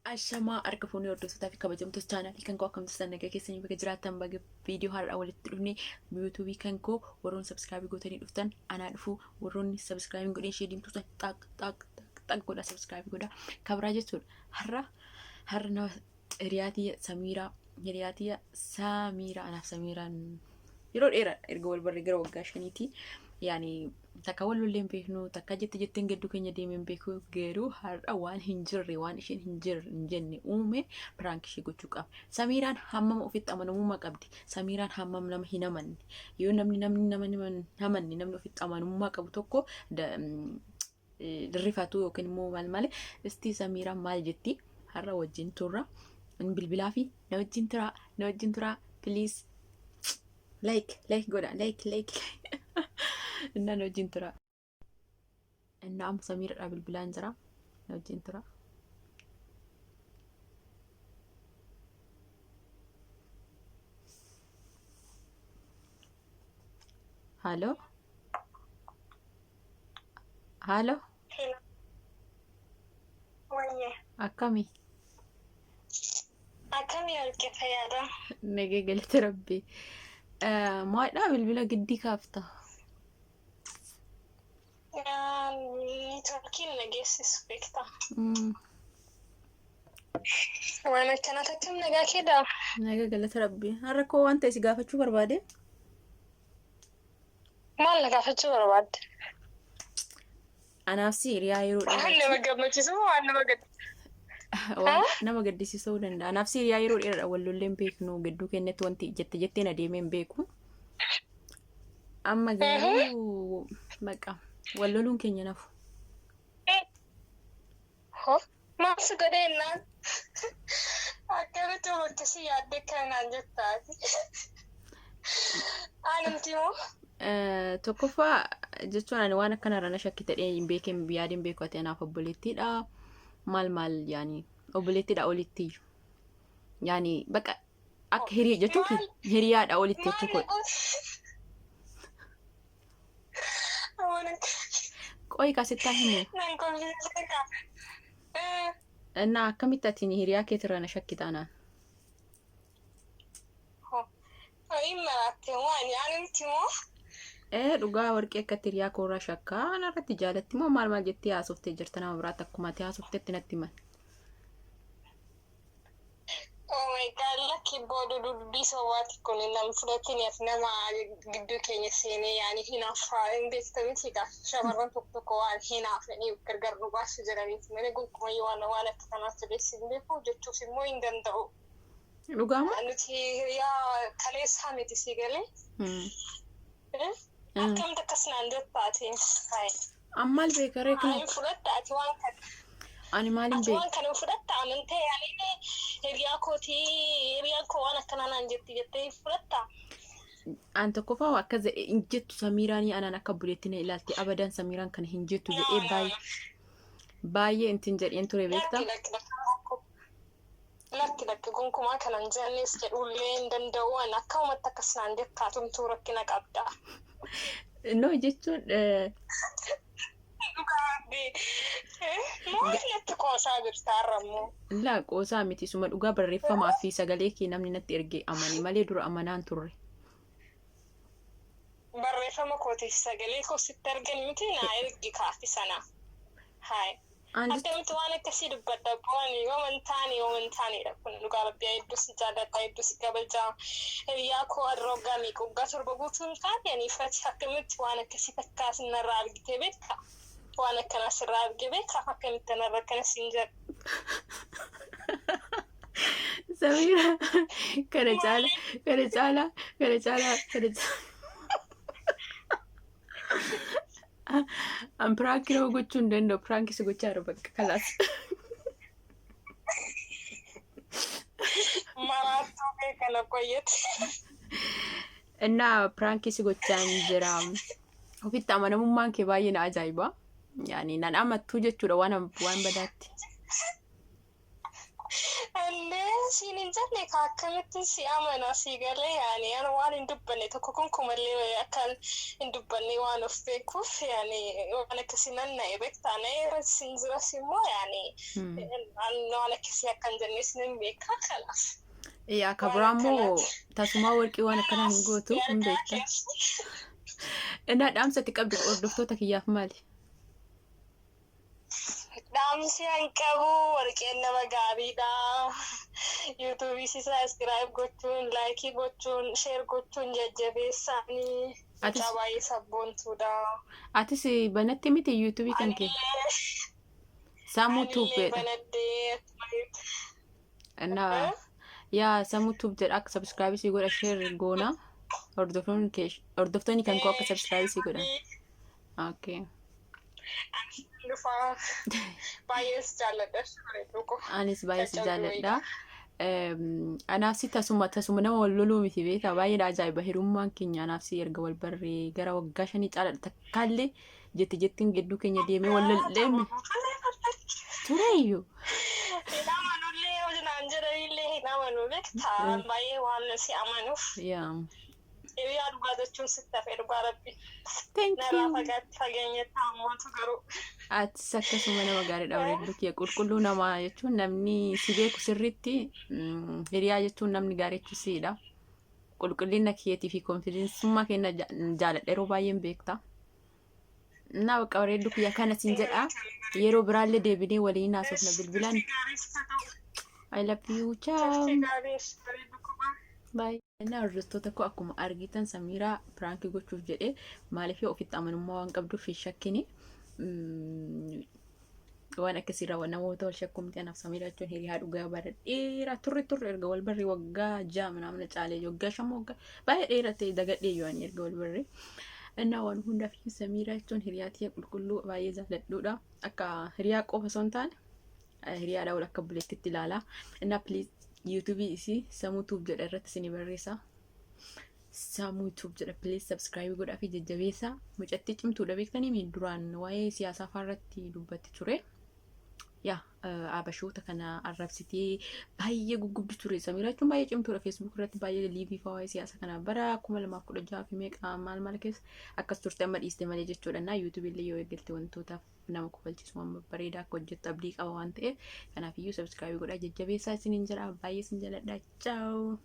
Ashamaa harka fuunee hordoftootaa fi kabajamtoota chaanaalii kan koo akkam jirtan nagaa keessanii baga jiraattan baga viidiyoo har'aa walitti dhufne yuutuubii kan koo warroonni sabskraabii gootanii dhuftan anaa dhufu warroonni sabskraabii godhee ishee diimtuu san xaaq xaaq xaaq xaaq godha sabskraabii godha kabraa jechuudha har'a har'a nama hiriyaatii Samiiraa hiriyaatii Samiiraa anaaf Samiiraan yeroo dheeraa erga wal barree gara waggaa shaniiti yaani takka wal lollee hin beeknu takka jette jetteen gidduu keenya deemee hin beeku garuu har'a waan hin jirre waan isheen hin jirre hin jenne uume piraank ishee gochuu qaba. Samiiraan hammam ofitti amanamummaa qabdi Samiiraan hammam nama hin amanne yoo namni namni nama hin amanne namni ofitti amanamummaa qabu tokko rifatu yookiin immoo maal maali istii Samiiraan maal jetti har'a wajjin turra hin bilbilaa fi na wajjin turaa na wajjin turaa please like like godha like like innaa na wajjin turaa innaa amma Samiiradhaa bilbilaan jira na wajjin turaa. Halo. Halo. Hello. Wayye. Akkami? Akkami warqee fayyaadha? Nagee galata rabbi. Maadhaa bilbila giddii kaafta. Niitworkiin na geessisu beekta. Waan akkanaa akkam nagaa keedha? Nagaa galata rabbi. Har'a koo waan ta'e si gaafachuu barbaade. Maal na gaafachuu barbaadde? Anaaf si hiriyaa yeroo Waan dheeraati. nama gammachiisu moo waan nama gaddu? Waan nama gaddisiisu ta'uu danda'a. Anaaf si hiriyaa yeroo dheeraadha wal lollee hin beeknu gidduu keenyatti wanti jette jetteen adeemee hin beeku. Amma garuu baqa wal loluun keenya nafu. Hoo? Maal si godhee jennaan? Akkamitti akkasii yaaddee kanaan jettaati? Anumti moo? Tokkoffaa jechuun ani waan akkanarra na shakkite dhee hin beekeen yaadeen beeku ati anaaf obboleettiidha. Maal maal yaani obboleettiidha olitti yaani bakka akka hiriya jechuun Maal? hiriyaadha olitti Maal jechuu na koodha. godhe? Qoyi kasittaa himu. Nan kolfisiise kaa. Innaa akkamitti ati hiriyaa keetirra na shakkita anaan? Hin maraatte waan anumti moo? Ee dhugaa warqee akkatti hiriyaa koorraa shakkaa anarratti jaalatti moo maal maal jettee haasoftee jirta nama biraatti akkuma ati haasoftetti natti himan. Oh my God, lakki booda dubbii sobaati kun nam fudhatin ati nama gidduu keenya seenee yaani hinaaffaa hin beekta miti gaa shamarran tokko tokko waan hinaafanii gargar nu baasu jedhaniiti malee gonkumayyuu waan waan akka kanaas jabeessi hin beeku jechuuf immoo hin danda'u. Dhugaa moo? Nuti hiriyaa kaleessaa miti si galee. Akkamitti akkas naan jetta ati? Hayi. An maal beeka ree Ani kun? fudhatta ati waan kana. Ani maalin Ati beeka? waan kana fudhatta amantee ani hiriyaa kootii hiriyaan koo waan akkanaa naan jetti jettee hin fudhatta. An tokkoffaa akkas jedhe hin jettu Samiiraanii anaan akka buleetti na ilaalti abadan Samiiraan kana hin jettu No, jedhee no, baay'ee no. baay'ee intin jedheen ture beektaa? Lakki lakki lakki. Lakki lakki gonkumaa kana hin jennes jedhullee hin danda'u ani akkamumatti akkas naan jettaa tumtuu rakkina qabda. No jechuun Dhugaa rabbii. Maal natti qoosaa jirta har'a immoo? laa qoosaa miti suma dhugaa barreeffamaa fi sagalee kee namni natti erge amane malee dura amanaan turre. Barreeffama kootiif sagalee koo sitti argan miti naa ergi kaafi sana. Haay. An Akkamitti waan akkasii dubbadha booni yoo amantaani yoo amantaanidha kun dhugaa rabbii hedduu si jaalladha hedduu si kabaja hiriyaa koo har'a waggaa meeqa waggaa 7 guutuu hin taate ani ifati akkamitti waan akkasii takkaa sinarraa argitee beekta waan akkanaa sirraa argee beekta akkamitti anarra akkana siin jedha. Samiira kana caala kana caala kana caala kana caala. An piraankii nama gochuu hin danda'u. Piraankii si gochaa jira bakka kalaas. Maraattuu kee kana qoyyate. Innaa piraankii si gochaa hin jira. Ofitti amanamummaan kee baay'ee na ajaa'iba. Yaani nan amattuu jechuudha waan waan badaatti. Illee siin hin jenne ka akkamitti si amana si galee, yaani ana waan hin dubbanne tokko kunkumallee akka hin dubbanne waan of beekuuf, yaani waan akkasii nan na'e beektaa. Na'eera sin jiras immoo, yaani waan akkasii akka hin jenne sin beekaa kanaaf. Yaa ka biraa immoo tasumaa warqii waan akkanaa hin gootu hin beekta. Innaa dhaamsa itti qabdu hordoftoota kiyyaaf maali? Dhaamsi an qabu, warqeen nama gaariidha. YouTubeii subscribe gochuun, likeii gochuun, share gochuun jajjabeessaanii. Mucaa baay'ee sabboontuudha. Atis banatti miti YouTubeii kan kee? Sammuu Anillee Tubeedha. banadhee. Innaa yaa Sammuu Tube jedha, akka subscribe sii godha, share goona. Hordoftoonni kan koo akka subscribe sii godhan. Okay. Dhufaa, baay'ees jaalladha, bareedduu koo. Anis baay'ee si Caccabduu jaalladha. Anaaf si tasuma tasuma nama wal loluu miti beektaa, baay'ee ajaa'iba hirummaan keenya. Anaaf si erga wal barree gara waggaa 5 caaladha, takkaallee jette jettiin gidduu keenya deemee wal lollee tureyyuu. Hin amanullee, yoo naan jedhanillee hin amanu beektaa, baay'ee waan si amanuuf. Yaa. Hiriyaa dhugaa jechuun sitti hafe, dhugaa rabbi. Thank Narraa you. fagaatti fageenyatti hammootu garuu. Atis akkasuma nama gaariidha, bareedduu kiyya, qulqulluu namaa jechuun namni si beeku sirriitti, hiriyaa jechuun namni gaarii jechuun siidha. Qulqullina keetii fi confidenceummaa keenya jaaladha, yeroo baay'een beekta. Naa bakka bareedduu kiyya kana siin jedha. Yeroo biraallee deebinee waliin haasofna bilbilaan. I love you. Ciao. Bye. Innaa hordoftoota koo, akkuma argitan Samiiraa prankii gochuuf jedhee, maaliif ofitti amanummaa waan qabduuf hin shakkini. Waan akkasiirraa namoota wal shakkuu miti. Anaaf Samiiraa jechuun hiriyaa dhugaa bara dheeraa turre turre, erga wal barree waggaa 6 mana caalee, waggaa 5, waggaa baay'ee dheeraa ta'e dagadhee yoo ani erga wal barree. Innaa waan hundaaf Samiiraa jechuun hiriyaa tiyya qulqulluu baay'ee jaalladhuudha. Akka hiriyaa qofa osoo hin taane hiriyaadhaa wal akka buleettitti ilaala. Innaa please, YouTubeii isii Samuu Tube jedha irratti isinii barreessa. Samuu Tube jedha, please subscribe godhaa fi jajjabeessaa. Mucattii cimtuudha beektanii, duraan waa'ee siyaasaa fa'aa irratti dubbatti ture. Yaa abashoota kana arrabsitee baay'ee guggubdi ture. Samiiraa jechuun baay'ee cimtuudha. Facebook irratti baay'ee liveii fa'aa waa'ee siyaasa kanaa bara 2016 fi meeqa maal maal keessa akkas turte, amma dhiiste malee jechuudha. Naa YouTubeii illee yoo eegalte wantootaaf nama kofalchiisu waan babbareedaa akka hojjettu abdii qaba waan ta'eef, kanaaf iyyuu subscribe godhaa jajjabeessaa isiniin jedha. Baay'ee isin jaalladha. Ciao.